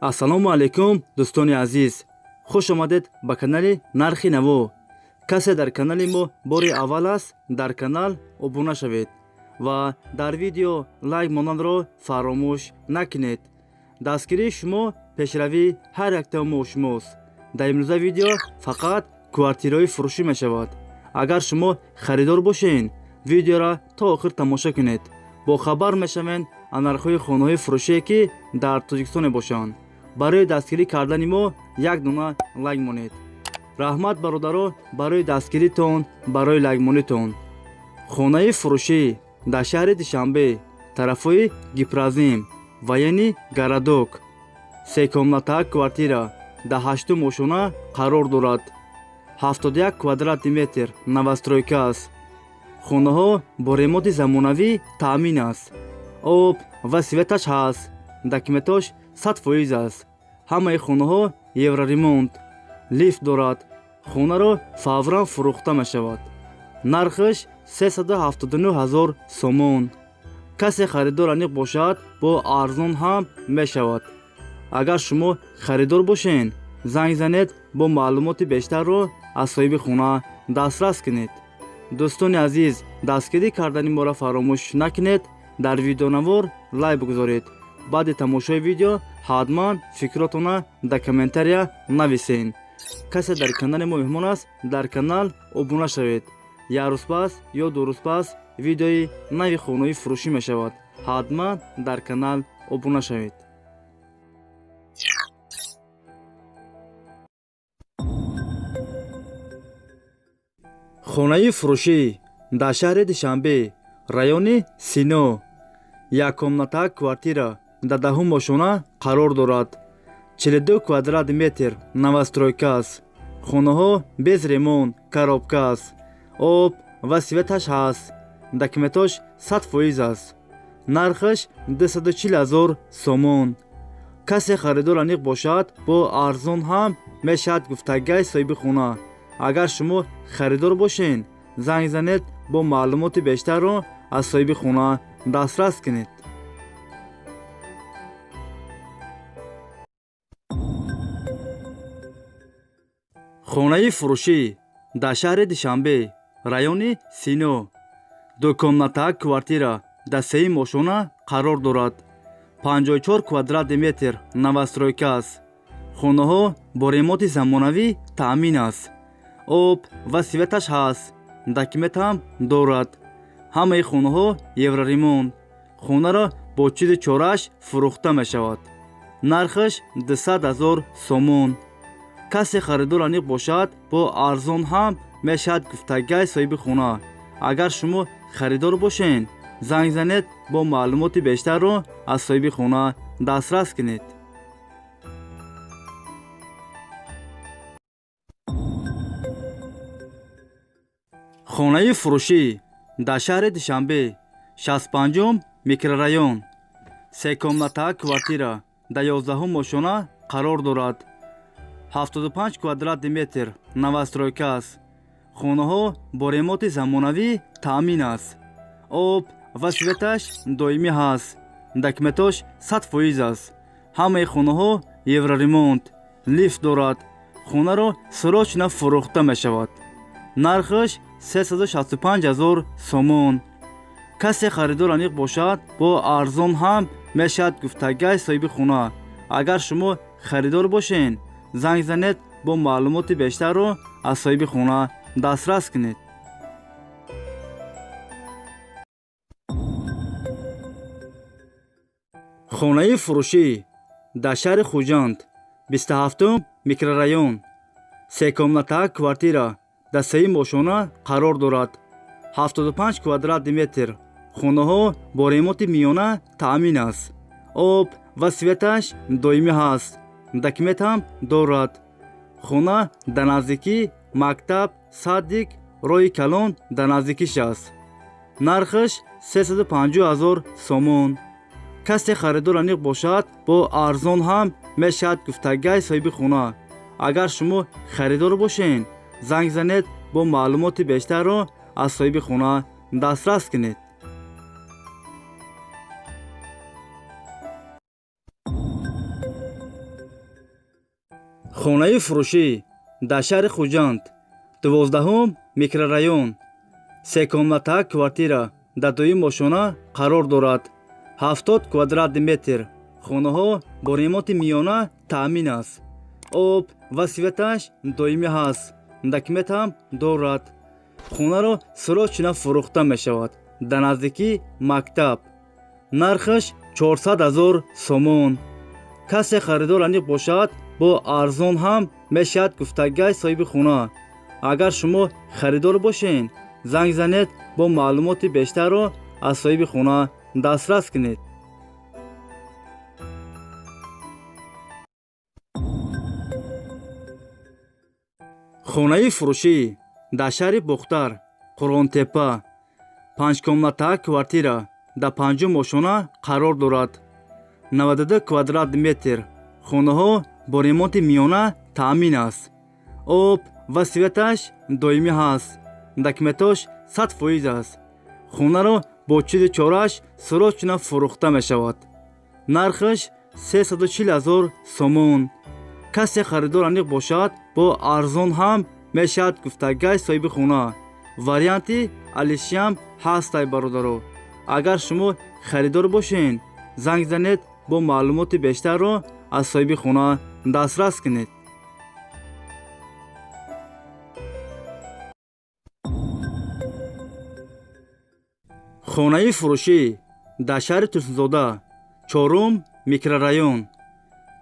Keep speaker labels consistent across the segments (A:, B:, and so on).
A: Ассалому алайкум, дӯстони азиз, хуш омадед ба канали Нархи Наво. Касе дар канали мо бори аввал аст, дар канал обуна шавед ва дар видео лайк монданро фаромӯш накунед. Дастгирии шумо пешравии ҳар яктаи мо шумост. Дар имрӯза видео фақат квартираҳои фурӯшӣ мешавад. Агар шумо харидор бошед, видеоро то охир тамошо кунед, бохабар мешавед аз нархҳои хонаҳои фурӯшие, ки дар Тоҷикистон мебошанд. Барои дастгирӣ кардани мо як дона лайк монед. Раҳмат, бародаро, барои дастгиритон, барои лайкмонитон. Хонаи фурӯшӣ дар шаҳри Душанбе, тарафҳои Гипрозем, военный городок, се комната квартира дар ҳаштум ошёна қарор дорад, 71 квадрати метр, новостройка аст. Хонаҳо бо ремонти замонавӣ таъмин аст, об ва светаш ҳаст, документош 100% аст. Ҳамаи хонаҳо евроремонт, лифт дорад. Хонаро фавран фурӯхта мешавад. Нархаш 379 ҳазор сомон. Касе харидор аниқ бошад, бо арзон ҳам мешавад. Агар шумо харидор бошед, занг занед, бо маълумоти бештарро аз соҳиби хона дастрас кунед. Дӯстони азиз, дастгирӣ кардани моро фаромӯш накунед, дар видеонавор лайк бигузоред. Баъди тамошои видео ҳатман фикротона дар комментария нависен. Касе дар канали мо меҳмон аст, дар канал обуна шавед. Як рӯз пас ё 2 рӯз пас видеои нави хонаҳои фурӯшӣ мешавад. Ҳатман дар канал обуна шавед. Хонаи фурӯшӣ дар шаҳри Душанбе, райони Сино, як комната квартира дар даҳум ошёна қарор дорад, 42 квадрати метр, новостройка аст. Хонаҳо без ремонт, коробка аст, об ва светаш ҳаст, документош 100% аст. Нархаш 240 ҳазор сомон. Касе харидор аниқ бошад, бо арзон ҳам мешавад, гуфтагай соҳиби хона. Агар шумо харидор бошед, занг занед, бо маълумоти бештарро аз соҳиби хона дастрас кунед. Хонаи фурӯшӣ дар шаҳри Душанбе, райони Сино, ду комната квартира дар сеюм ошёна қарор дорад, 54 квадрати метр, новостройка аст. Хонаҳо бо ремонти замонавӣ таъмин аст, об ва светаш ҳаст, документ ҳам дорад. Ҳамаи хонаҳо евроремонт. Хонаро бо чизи чораш фурӯхта мешавад. Нархаш 200 ҳазор сомон. Касе харидор аниқ бошад, бо арзон ҳам мешавад, гуфтагай соҳиби хона. Агар шумо харидор бошед, занг занед, бо маълумоти бештарро аз соҳиби хона дастрас кунед. Хонаи фурӯшӣ дар шаҳри Душанбе, 65-ум микрорайон, се комната квартира дар 11-ум ошёна қарор дорад, 75 квадрати метр, новостройка аст. Хонаҳо бо ремонти замонавӣ таъмин аст, об ва светаш доимӣ ҳаст, документош 100% аст. Ҳамаи хонаҳо евроремонт, лифт дорад. Хонаро срочно фурӯхта мешавад. Нархаш 365 ҳазор сомон. Касе харидор аниқ бошад, бо арзон ҳам мешавад, гуфтагай соҳиби хона. Агар шумо харидор бошед, занг занед, бо маълумоти бештарро аз соҳиби хона дастрас кунед. Хонаи фурӯшӣ дар шаҳри Хуҷанд, 27-ум микрорайон, се комната квартира дар сеюм ошёна қарор дорад, 75 квадрати метр. Хонаҳо бо ремонти миёна таъмин аст, об ва светаш доимӣ ҳаст, документ ҳам дорад. Хона дар наздикӣ мактаб, садик, роҳи калон дар наздикиш аст. Нархаш 350 ҳазор сомон. Касе харидор аниқ бошад, бо арзон ҳам мешавад, гуфтагай соҳиби хона. Агар шумо харидор бошед, занг занед, бо маълумоти бештарро аз соҳиби хона дастрас кунед. Хонаи фурӯшӣ дар шаҳри Хуҷанд, 12 микрорайон, се комната квартира дар дуюм ошёна қарор дорад. 70 квадрат метр. Хонаҳо бо ремонти миёна таъмин аст. Об ва светаш доимӣ ҳаст. Документ ҳам дорад. Хонаро срочно фурӯхта мешавад. Дар наздикии мактаб. Нархаш 400 000 сомон. Касе харидор аниқ бошад, бо арзон ҳам мешавад, гуфтагай соҳиби хона. Агар шумо харидор бошед, занг занед, бо маълумоти бештарро аз соҳиби хона дастрас кунед. Хонаи фурӯшӣ дар шаҳри Бохтар, Қурғонтеппа, панҷкомната квартира дар панҷум ошёна қарор дорад. 92 квадрат метр. Хонаҳо бо ремонти миёна таъмин аст. Об ва светаш доимӣ ҳаст. Документош 100% аст. Хонаро бо чизи чораш срочно фурӯхта мешавад. Нархаш 340 000 сомон. Касе харидор аниқ бошад, бо арзон ҳам мешавад, гуфтагай соҳиби хона. Варианти алишиам ҳастай, бародаро. Агар шумо харидор бошед, занг занед, бо маълумоти бештарро аз соҳиби хона дастрас кунед. Хонаи фурӯшӣ дар шаҳри Турсунзода, 4 микрорайон,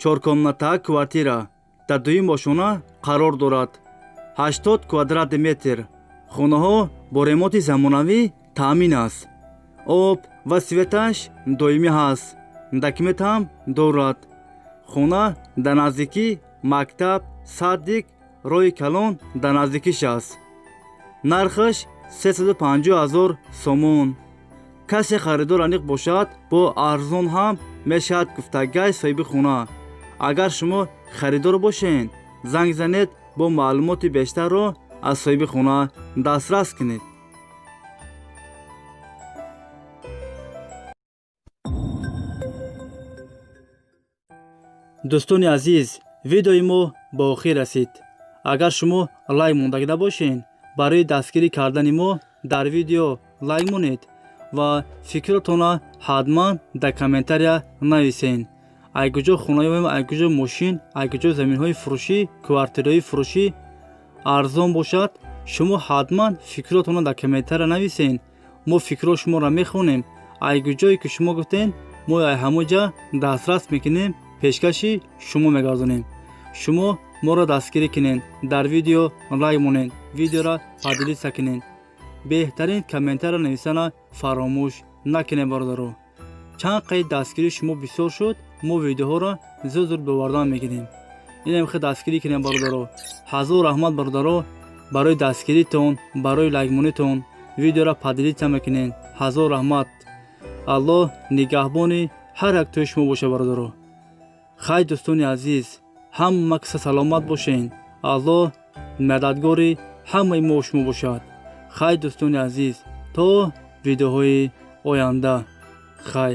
A: чоркомната квартира дар дуюм ошёна қарор дорад. 80 квадрат метр. Хонаҳо бо ремонти замонавӣ таъмин аст. Об ва светаш доимӣ ҳаст. Документ ҳам дорад. Хона дар наздикии мактаб, садик, роҳи калон дар наздикиш аст. Нархаш 350 000 сомон. Касе харидор аниқ бошад, бо арзон ҳам мешавад, гуфтагай соҳиби хона. Агар шумо харидор бошед, занг занед, бо маълумоти бештарро аз соҳиби хона дастрас кунед. Дӯстони азиз, видеои мо ба охир расид. Агар шумо лайк мондагида бошед, барои дастгирӣ кардани мо дар видео лайк монед ва фикротонро ҳатман дар комментария нависед. Ай куҷо хонаём, ай куҷо мошин, ай куҷо заминҳои фурӯшӣ, квартираҳои фурӯшӣ арзон бошад, шумо ҳатман фикротонро дар комментария нависед. Мо фикрҳо шуморо мехонем. Ай куҷое ки шумо гуфтед, мо ай ҳамон ҷа дастрас мекунем, пешкаши шумо мегардонем. Шумо моро дастгирӣ кунед, дар видео лайк монед, видеоро поделиться кунед. Беҳтарин комментария нависана фаромӯш накунед, бародаро. Чанд қайд дастгирии шумо бисёр шуд, мо видеоҳоро зуд зуд бовардан мегирем. Инам хел дастгирӣ кунед, бародаро. Ҳазор раҳмат, бародаро, барои дастгиритон, барои лайкмонитон, видеоро поделиться мекунед. Ҳазор раҳмат. Аллоҳ нигаҳбони ҳар як тои шумо боша, бародаро. Хай, дӯстони азиз, ҳама каса саломат бошед. Аллоҳ мададгори ҳамаи мо шумо бошад. Хай, дӯстони азиз, то видеоҳои оянда. Хай.